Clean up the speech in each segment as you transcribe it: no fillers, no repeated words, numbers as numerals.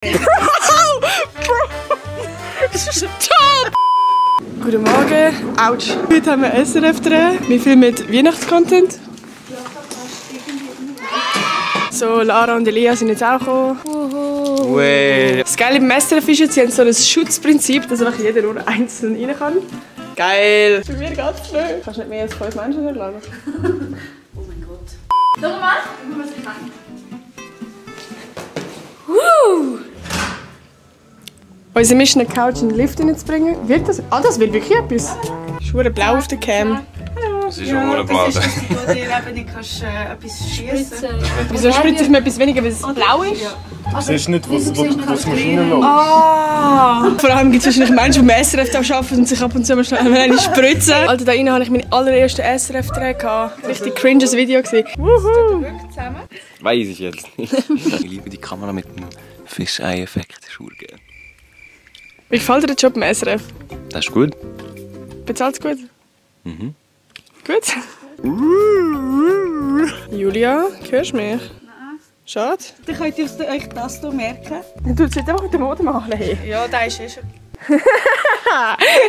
Das ist top! Guten Morgen. Autsch. Heute haben wir SRF drin. Wir filmen mit Weihnachtscontent. So, Lara und Elia sind jetzt auch gekommen. Das Geile beim SRF ist jetzt, sie haben so ein Schutzprinzip, dass einfach jeder nur einzeln rein kann. Geil! Bei mir geht's schnell. Kannst nicht mehr als 5 Menschen erladen. Oh mein Gott. Schau mal, ich muss mich rein. Unsere Mission, eine Couch in den Lift reinzubringen. Wird das? Ah, das wird wirklich etwas. Ist blau auf der Cam. Das ist schon blau. Das ist, wo du eben nicht kannst, etwas schießen. Wieso spritze ich mir etwas weniger, weil es blau ist? Du siehst nicht, was Maschinen läuft. Ah! Vor allem gibt es wahrscheinlich Menschen, die im SRF arbeiten und sich ab und zu mal schnell eine spritzen. Alter, da innen habe ich meinen allerersten SRF-Dreh gehabt. Richtig cringes Video gesehen. Wuhu! Weiß ich jetzt nicht. Ich liebe die Kamera mit dem Fischei-Effekt. Das ist urgeil. Wie gefällt dir der Job im SRF? Das ist gut. Bezahlt es gut? Mhm. Gut. Julia, hörst du mich? Nein. Schade. Dann könnt ihr euch das hier merken. Du tust jetzt einfach mit dem Mode machen. Ja, da ist schon.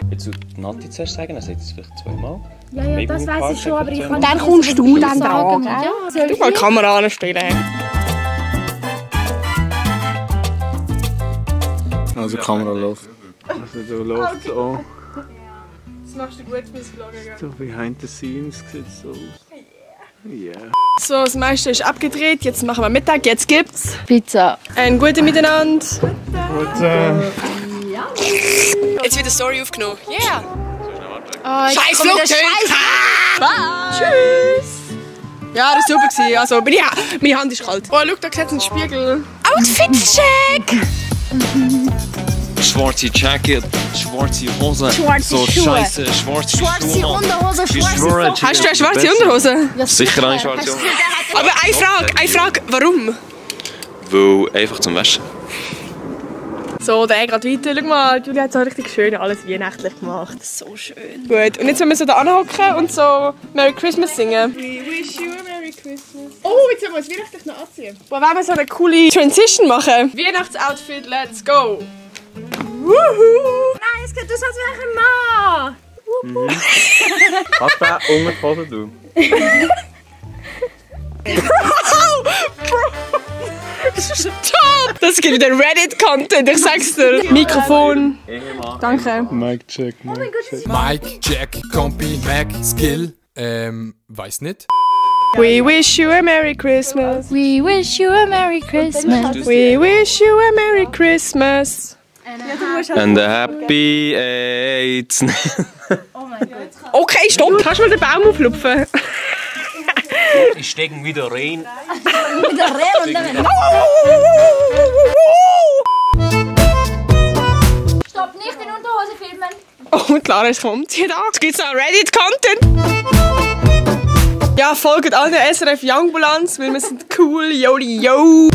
Willst du Nati zuerst sagen? Er sagt es vielleicht zweimal. Ja, das weiss ich schon, aber ich kann Dann kommst du dann sagen. dran. Ja, Du mal die Kamera anstellen. Also die Kamera läuft. Also da läuft es auch. Das machst du gut mit Vloggen. So behind the scenes sieht es so aus. Yeah. So, das meiste ist abgedreht. Jetzt machen wir Mittag. Jetzt gibt's Pizza. ein gutes Miteinander. Gut, Jetzt wird eine Story aufgenommen. Yeah! Scheiß Flugzeug! Tschüss! Ja, das war super. Also, meine Hand ist kalt. Oh, schau, da sieht einen Spiegel. Outfit-Check! Schwarze Jacket, schwarze Hose, Schwarze so Schuhe. scheiße schwarze Schuhe. Unterhose, Ich schwöre, Hast du eine schwarze Unterhose? Sicher eine schwarze Unterhose. Aber eine Frage, warum? Weil einfach zum Waschen. So, der geht weiter. Schau mal, Julia hat so richtig schön alles weihnachtlich gemacht. So schön. Gut, und jetzt wollen wir so da anhocken und so Merry Christmas singen. We wish you a Merry Christmas. Oh, jetzt wollen wir uns weihnachtlich noch anziehen. Wollen wir so eine coole Transition machen? Weihnachtsoutfit, let's go! Wuhu! Nein, es sieht aus, als wäre ich ein Mann. Hast du unter die Hose, du? Das ist top! Das gibt wieder Reddit-Content, ich sag's dir. Mikrofon. Danke. Mic check, Mic check. Mike, Jack, Compi, Mac, Skill, weiß nicht. We wish you a Merry Christmas. We wish you a Merry Christmas. We wish you a Merry Christmas. And a happy AIDS. Okay, stopp! Kannst du mal den Baum auflupfen? Ich stecken wieder rein. Wieder rein und dann... Stopp, nicht in Unterhose filmen. Oh, und Lara ist kommt hier da. Jetzt gibt's noch Reddit-Content. Ja, folgt allen SRF Youngbulanz, weil wir sind cool. Yoli, yo!